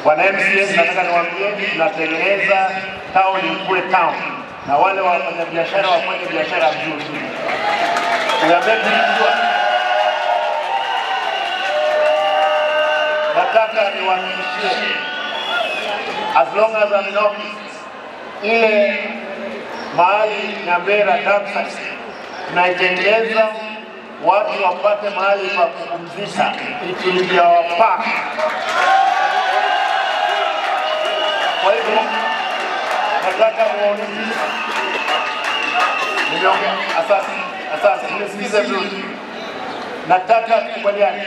Wana MCS, nataka niwaambie tunatengeneza town ikuwe town, na wale wafanyabiashara wafanye biashara mzuri. Nataka niwahakikishie, as long as I'm in office, ile mahali Nyambera campsite tunaitengeneza watu wapate mahali pa kupumzika, it will be our park. Kwa hivyo nataka muone, nimeongea, asante, nisikize vizuri. Nataka tukubaliane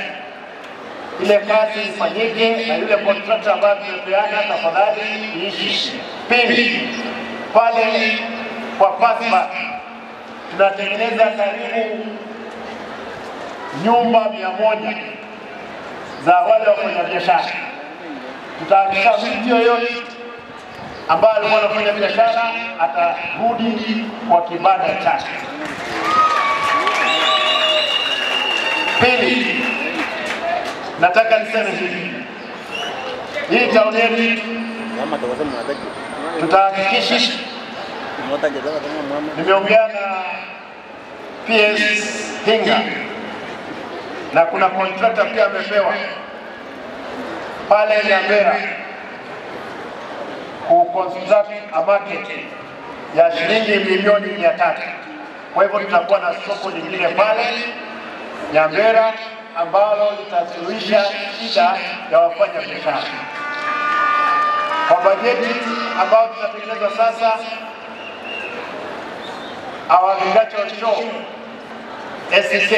ile kazi ifanyike na yule contractor ambaye tumepeana, tafadhali iishi. Pili, pale kwa Pasba tunatengeneza karibu nyumba 100 za wale wafanyabiashara. Tutahakikisha mtu yoyote ambaye alikuwa anafanya biashara atarudi kwa kibanda chake. Pili, nataka niseme hivi, hii town yetu tutahakikisha, nimeongea na PS Hinga na kuna contractor pia amepewa pale Nyambera ku construct a market ya shilingi milioni 300. Kwa hivyo tutakuwa na soko lingine pale Nyambera ambalo litasuluhisha shida ya wafanya biashara. Kwa bajeti ambayo tunatengeneza sasa, our agricultural show SCK,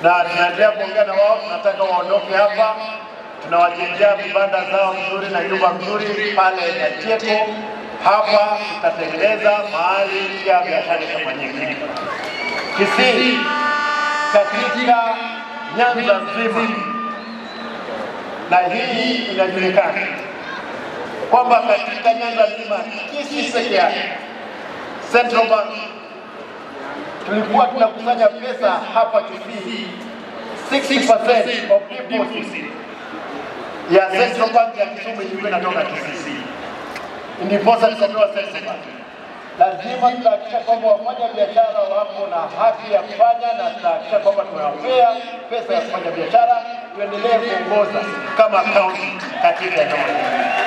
na tunaendelea kuongea na wao, tunataka waondoke hapa, tunawajengea vibanda zao nzuri na nyumba nzuri pale Nyatieko. Hapa tutatengeneza mahali ya biashara itafanyika. Kisii katika Nyanza nzima, na hii inajulikana kwamba katika Nyanza nzima Kisii peke yake Central Bank tulikuwa tunakusanya pesa hapa Kisii 60% of deposits ya Central Bank ya Kisumu ilikuwa inatoka Kisii. Ndiposa tukapewa Central Bank. Lazima tutahakikisha kwamba wafanya biashara wako na haki ya kufanya, na tutahakikisha kwamba tunawapea pesa ya kufanya biashara, tuendelee kuongoza kama county katika eneo hili.